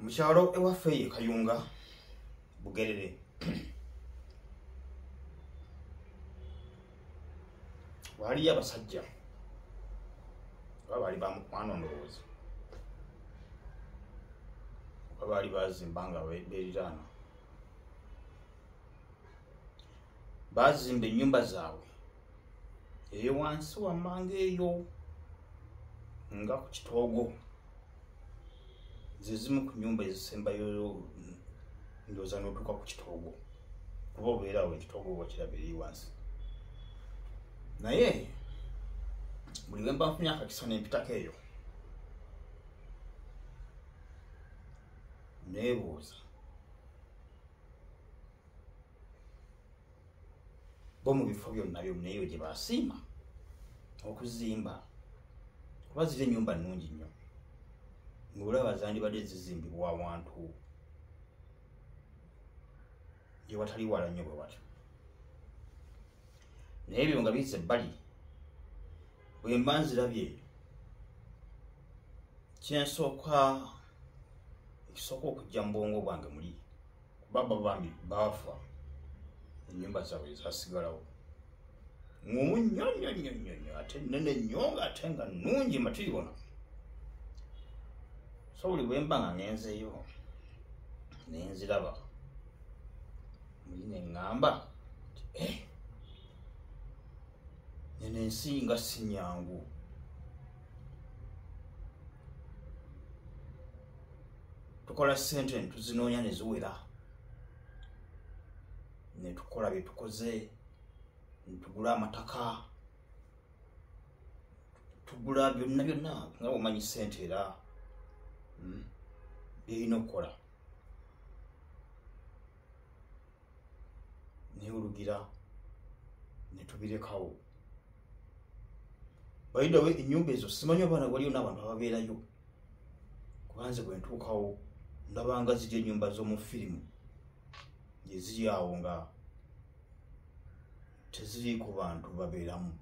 Mu kyalo ewaffe ye Kayunga Bugerere, waliyo abasajja oba baali bamukwano ndowooza, oba baali bazimba nga beeriraana, bazimba ennyumba zaabwe eyo wansi wammanga eyo nga ku kitoogo. Ze zimu ku nnyumba ezisembayo ndowooza n'otuuka ku kitoogo, kuba obeera awo ekitoogo wakiraba eri wansi. Naye buli lwe mba nfunye akakisa nempitako eyo, neebuuza bo mu bifo byonna byonna eyo gye basiima okuzimba, kuba ziri ennyumba nnungi nnyo, ng'olaba zandibadde zizimbibwa awantu gye watali wala nnyo bwe watyo. Naye ebyo nga biyise ebbali, bwe mba nzirabye, kyensooka ekisooka okujja mu bwongo bwange muli, kuba bambi baafa, ennyumba zaabwe zasigalawo ngumu nnyo nnyo nnyo nnyo nnyo, ate nnene nnyo nga ate nga nnungi matiribona. So buli bwe mba nga ngenzeeyo ne nziraba muli ne ŋŋamba nti eno ensi nga si nnyangu. Tukola ssente ne tuzinoonya ne ziwera, ne tukola bye tukoze, ne tugula amataka, tugula byonna byonna nga bw'omanyi ssente era byerina okukola. Naye olugira ne tubirekawo. By the way, ennyumba ezo simanyi oba waliyo n'abantu ababeerayo, kuba nze bwe ntuukawo ndabanga ziri ennyumba z'omu firimu eziri awo nga teziriiko bantu babeeramu,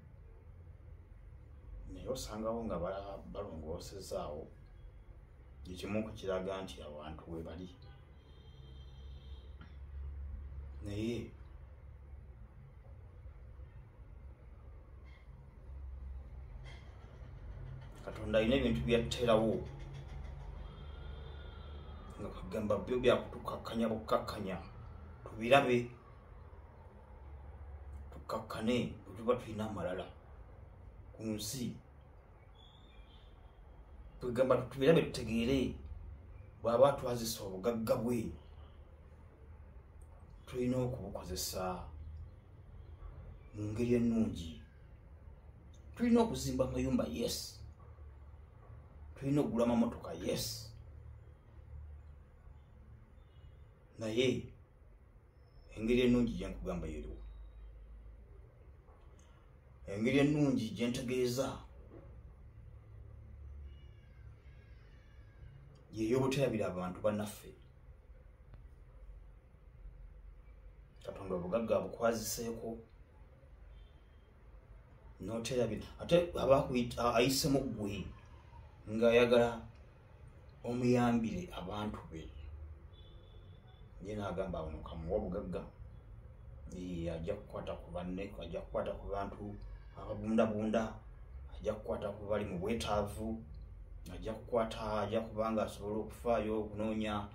naye osangawo nga balongoosezaawo ekimu ku kiraga nti abantu we bali. Naye Katonda alina ebintu byatteerawo nga kugamba byo byakutukakkanya bukkakkanya, tubirabe tukakkane bwe tuba tulina amalala ku nsi. Tugamba tubirabe tutegeere bw'aba twazisa obugagga bwe tulina okubukozesa mu ngeri ennungi. Tulina okuzimba amayumba, yes. Tulina okugula amamotoka, yes. Naye engeri ennungi gye nkugamba yeriwo, engeri ennungi gye ntegeeza y'obuterabira abantu bannaffe. Katonda obugagga abukwaziseeko n'oterabira, ate aba ayisemu ggwe ng'ayagala omuyambire abantu be. Ye n'agamba ono kamuwa obugagga, ajja kukwata ku banne, ajja kukwata ku bantu ababundabunda, ajja kukwata ku bali mu bwetaavu, ajja kukwata, ajja kubanga asobola okufaayo okunoonya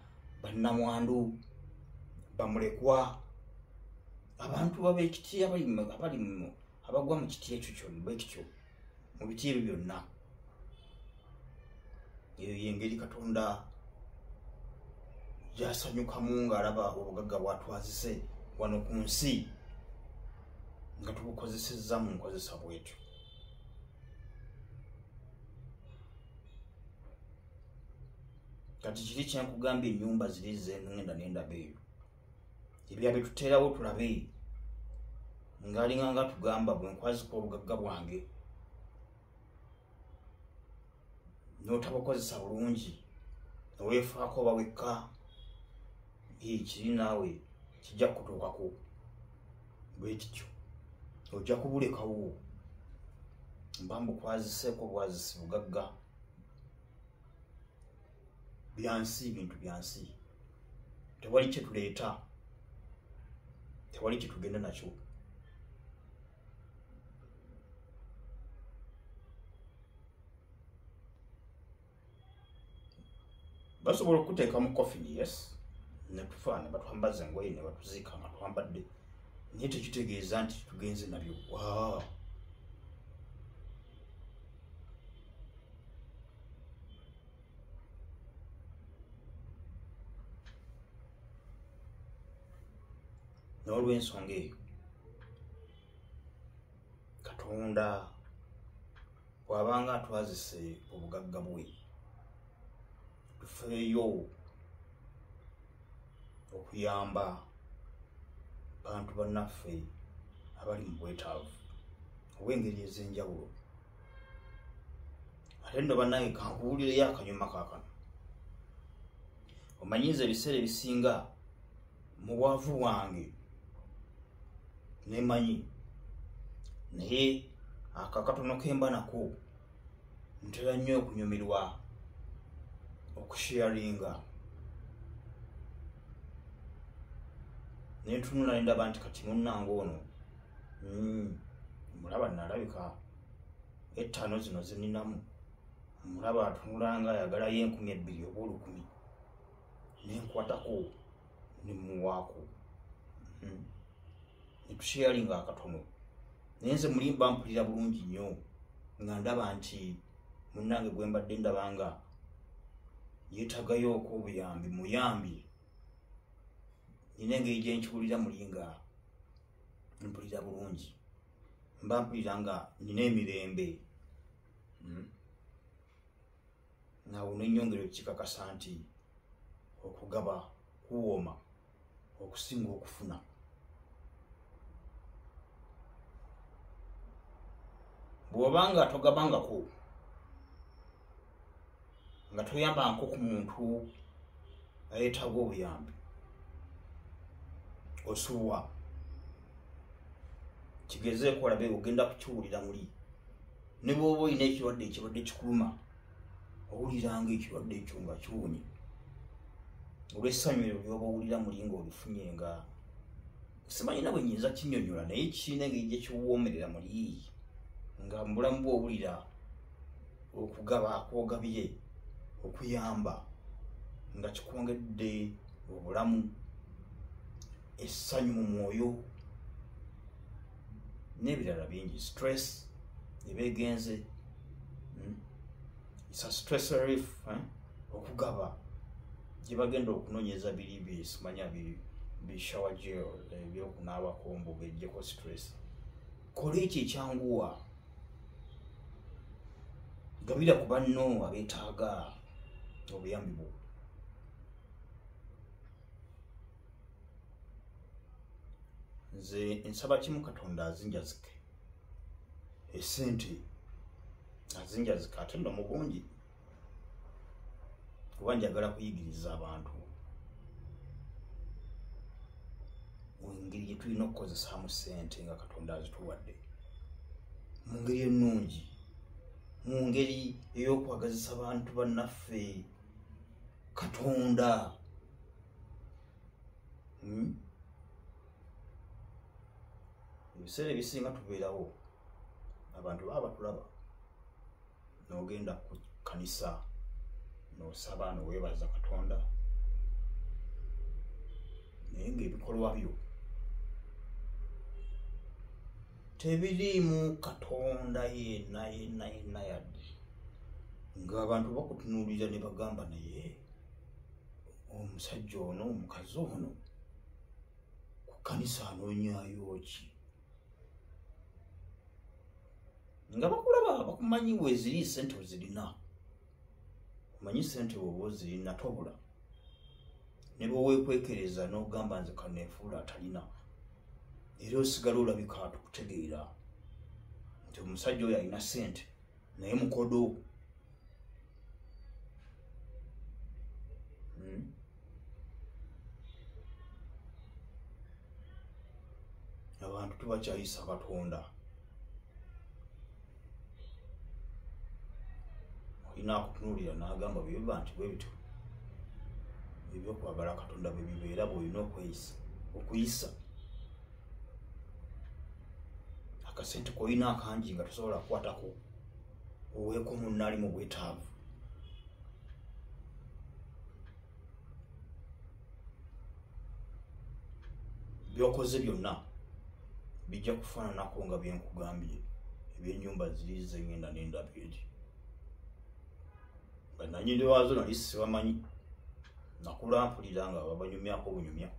bannamwandu, bamulekwa, abantu ab'ekiti abali abagwa mu kiti ekyo kyonna bwekityo, mu biti ebyo byonna. Eyo y'engeri Katonda gy'asanyukamu ng'alaba obugagga bw'atwazise wano ku nsi nga tubukozesezza mu nkozesa bwetyo. Kati kiri kyenkugambye, ennyumba ziri zengenda n'endaba eyo, ebya bye tuteerawo tulabe ng'alinga nga tugamba bwe nkwazika obugagga bwange n'otabukozesa bulungi neweefaako oba wekka, kiri naawe kijja kukutuukako bwe kityo, ojja kubulekawo. Mba mbukwaziseeko bwazisi bugagga. Byansi, bintu byansi. Tewali kye tuleeta, tewali kye tugenda nakyo. Basobola okuteeka mu coffin, yes, ne tufa ne batwambaza engoye ne batuziika nga twambadde, naye tekitegeeza nti tugenze nabyo. Waa, n'olw'ensonga eyo Katonda bw'abanga atwazise obugagga bwe, tufeeyo okuyamba bantu bannaffe abali mu bwetaavu obw'engeri ez'enjawulo. Ate nno bannange kankuwulireyo akanyuma kaakano. Omanyiza ebiseera ebisinga mu bwavu bwange nemanyi, naye akakatono kemba nako ntera nnyo okunyumirwa okusharinga. Nentunula nendaba nti kati munnange ono mulaba nalabika 5 zino zeninamu, mulaba atunulanga ayagalayo 2000 oba 1000, nenkwatako nemuwaako netusharinga akatono. Naye nze mulimba mpulira bulungi nnyo nga ndaba nti munnange gwe mbadde ndabanga yeetagayo obuyambi, muyambi. Nina engeri gye nkiwulira muli nga mpulira bulungi, mba mpulira nga nina emirembe. Naawe nennyongera okukikakasa nti okugaba kuwooma okusinga okufuna. Bw'obanga togabangako, nga toyambangako ku muntu ayeetaaga obuyambi, osubwa. Kigezeeko olabe, ogenda kukiwulira muli. Ne bw'oba olina ekirwadde ekibadde kikuluma, owuliranga ekirwadde ekyo nga kiwonye olw'essanyu eryo ly'oba owulira muli ng'olifunye. Nga simanyi na bwe nnyinza kinnyonnyola, naye kirina engeri gye kiwoomerera muli nga mu bulamu bwo owulira okugaba kw'ogabye, okuyamba nga kikwongedde obulamu, essanyu mu mwoyo n'ebirala bingi. Stress eba egenze, it's a stress relief. Okugaba gye bagenda okunoonyeza biri bisimanya bi shower gel ebyokunaabako mbu bejjeko stress. Kola ekyo ekyanguwa, gabira ku banno abeetaaga obuyambi bwo. Nze nsaba kimu, Katonda azinjazike esente, azinjazike ate nno mu bungi, kuba njagala kuyigiriza abantu engeri gye tulina okukozesaamu ssente nga Katonda azituwadde mu ngeri ennungi, mu ngeri ey'okwagazisa abantu bannaffe Katonda. Ebiseera ebisinga tubeerawo abantu baba batulaba, n'ogenda ku kkanisa n'osaba n'oweebaza Katonda, naye ng'ebikolwa byo tebiriimu Katonda yenna yenna yenna yadde, ng'abantu bakutunuulira ne bagamba, naye omusajja ono, omukazi ono ku kkanisa anoonyaayo ki? Nga bakulaba bakumanyi weeziri ssente ozirina, omanyi ssente bw'oba ozirina tobula, ne bw'oweekwekereza n'ogamba nze kaneefuula atalina, era osigala olabika tukutegeera nti omusajja oyo alina ssente naye mukodo. Abantu tubakyayisa Katonda. Olina akutunuulira n'agamba bwe biba nti bwe bityo, Ebyokwagala Katonda bwe bibeera bw'olina okweyisa, okuyisa. Akasente k'olina akangi nga tosobola kukwatako, oweeko munno ali mu bwetaavu. By'okoze byonna bijja kufaananako nga bye nkugambye, ebyennyumba ziri ze ngenda n'endaba eri. Bannannyini waazo nali sibamanyi, nakula mpulira nga babanyumyako obunyumya,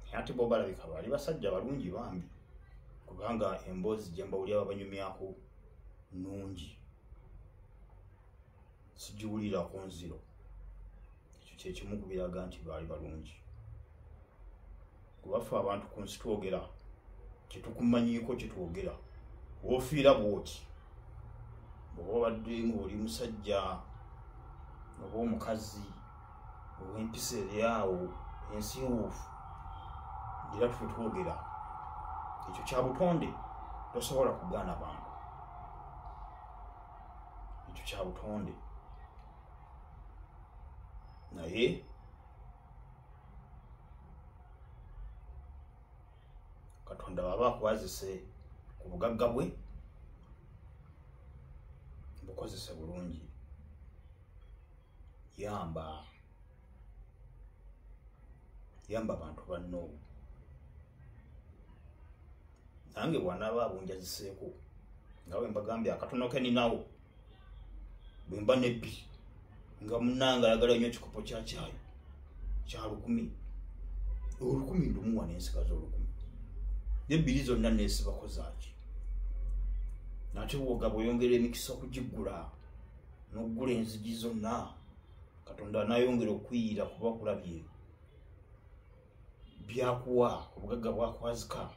naye ate bo balabika baali basajja balungi bambi, kubanga emboozi gye mbawulira babanyumyako nnungi, sigiwulirako nziro. Ekyo kye kimu ku biraga nti baali balungi. Kuba ffe abantu ku nsi twogera kye tukumanyiiko, kye twogera. W'ofiira bw'oti, bw'oba obadde ng'oli musajja oba omukazi ow'empisa eri awo ensiiwuufu, era tufe twogera. Ekyo kya butonde, tosobola kugaana bantu. Ekyo kya butonde. Naye Katonda bw'aba akwazise ku bugagga bwe, bukozese bulungi. Yamba, yamba abantu banno. Nange bw'anaaba abunjaziseeko, nga bwe mbagambye akatono ke ninawo, bwe mba nebbi nga munnange ayagala nnyo ekikopo kya caayi kya 1000, 1000 ndumuwa n'ensigaza 1000, n'ebbiri zonna neesibako zaaki. Nate bw'ogaba oyongera emikisa okugiggula n'oggula enzigi zonna, Katonda anaayongera okuyira kuba kulabye byakuwa, obugagga bwakwazika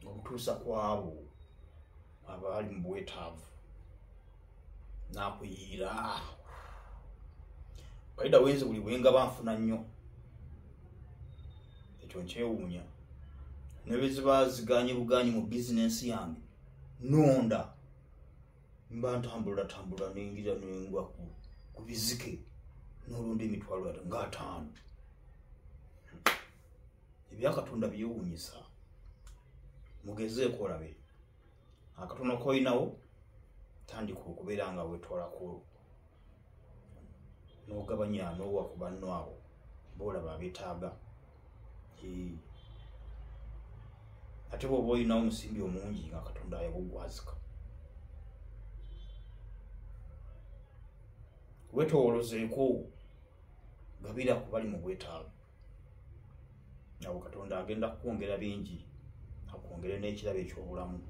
obutuusa ku abo abaali mu bwetaavu, n'akuyiira. Baida wenze buli bwe ngaba nfuna nnyo, ekyo nkyewuunya. Ne bwe ziba ziganye buganyi mu bizinensi yange, nonda mba ntambula tambula neyingira nengwa ku bizike n'olonda emitwalo nga 5. Ebya Katonda byewuunyisa. Mugezeeko olabe. Akatono k'olinawo tandika okubeera nga weetwalako n'ogabanya n'owa ku banno abo b'olaba abeetaaga. Ate bw'oba olinawo omusimbi omungi nga Katonda yagugwazika, weetoolozeeko, gabira ku bali mu bwetaavu. Awo Katonda agenda kukwongera bingi, akwongere n'ekirabo eky'obulamu,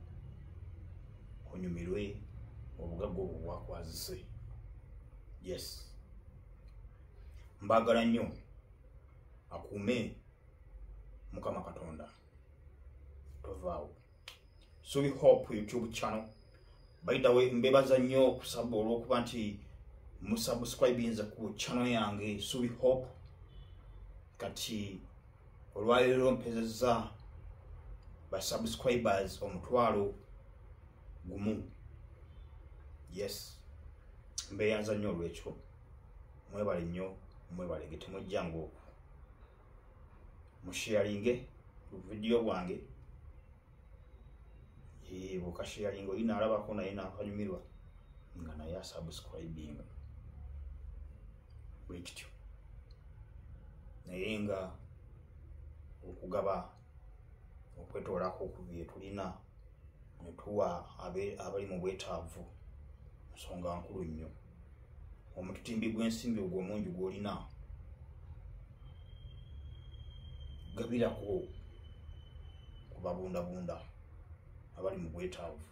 onyumirwe obugagga obwo bwakwazise. Yes, mbaagala nnyo. Akuume Mukama Katonda. Tovaawo. Suubi Hope YouTube channel. By the way, mbebaza nnyo okusaba olw'okuba nti musubscribinze ku channel yange Suubi Hope. Kati olwaleero mpezezza ba subscribers 1,000. Yes, mbeyanza nnyo olw'ekyo. Mwebale nnyo, mwebalege, temujjanga okwo. Musharinge vidiyo bwange, bw'okasharinga olina alabako naye n'akanyumirwa nga naye asubscribinga, bwe kityo. Naye nga okugaba okwetoolako ku bye tulina ne tuwa abali mu bwetaavu nsonga nkulu nnyo. Omutitimbi gw'ensimbi ogwo omungi gw'olina, gabirako ku babundabunda abali mu bwetaavu.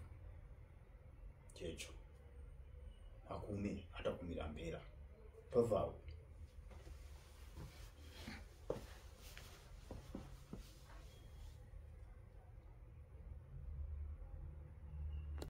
Kyekyo. Akuume atakumira mpeera. Tovaawo.